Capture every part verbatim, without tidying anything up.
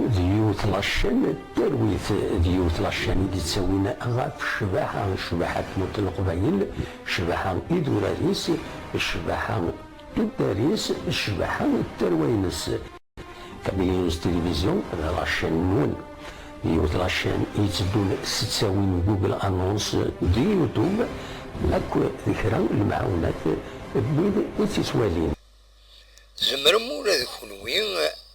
D yiwet la chaîne n talwit, d yiwet la chaîne i d-ittawin ɣef ccbaḥa, ccbaḥa n tmurt n Leqbayel, ccbaḥa idurar-is, ccbaḥa iddar-is, ccbaḥa n tarwa-ines. Kabylie News Télévision d la chaîne-nwen. Yiwet la chaîne i yetteddun s ttawil n Google Annonce d YouTube, akk d kra n lemɛawnat n wid i tt-ittwalin. Tzemrem ula d kunwi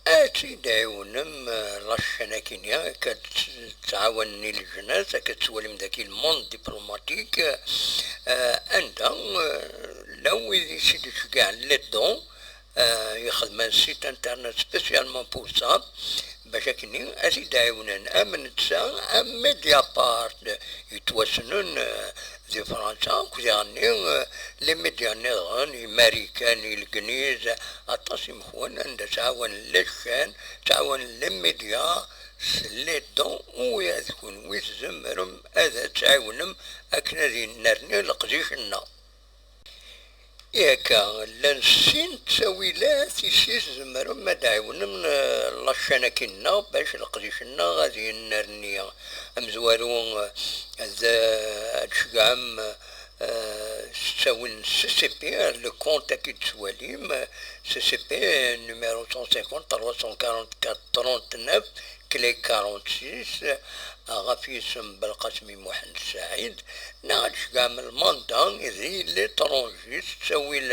ad tt-id-tɛiwnem, eh, la chaîne-agi-nni, akka d-, ttɛawanen i lejnat, akka tettwalim dagi le monde diplomatique, eh, anda, eh, llan wid i s-id-iceggɛen les dons, eh, ixedmen site internet spécialement pour ça, bac akkenni ad t-id-ɛiwnen am netta, am Mediapart yettwassnen, eh, di Fransa, akked diɣenni, eh, les médias nniḍen, i Marikan, i Legliz, aṭas imekwan anda ttɛawanen les chaînes, ttɛawanen les médias s les dons, ula d kunwi tzemrem ad tɛiwnem akken ad yennerni leqdic-nneɣ. Akka, llan sin ttawilat i s tzemrem ad d-ɛiwnem, eh, la chaîne-agi-nneɣ bac leqdic-nneɣ ad yennerni. Amezwaru, eh, d, ad tceggɛem, eh, s ttawil n C C P, le compte-agi d-tettwalim, C C P numéro cent cinquante, trois cent quarante-quatre, trente-neuf, clé quarante-six, ɣef yisem Belqasem I Muḥend Saɛid, neɣ ad tceggɛem lmanda di l'étranger s ttawil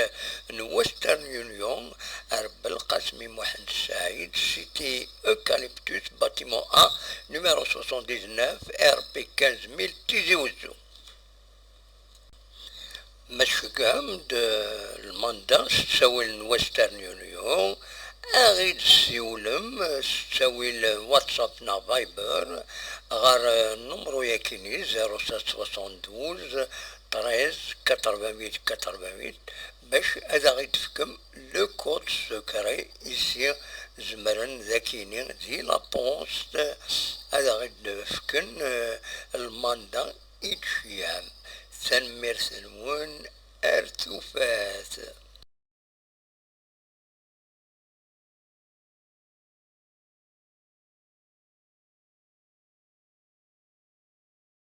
n Western Union ar Belqasem I Muḥend Saɛid, cité Eucalyptus, bâtiment A, numéro soixante-dix-neuf, R P quinze mille, Tizi Wezzu. Ma tceggɛem-d, eh, lmanda s ttawil n Western Union, ad ɣ-id-ssiwlem, eh, s ttawil, eh, WhatsApp neɣ Viber ɣer, eh, numru-yakini, zéro sept soixante-douze treize quatre-vingt-huit quatre-vingt-huit, bac ad aɣ-id-tefkem le code secret, ici zemren d akini di la poste ad aɣ-id-fken, eh, lmanda i d-tceyyɛem. Tanemmirt-nwen, ar tufat.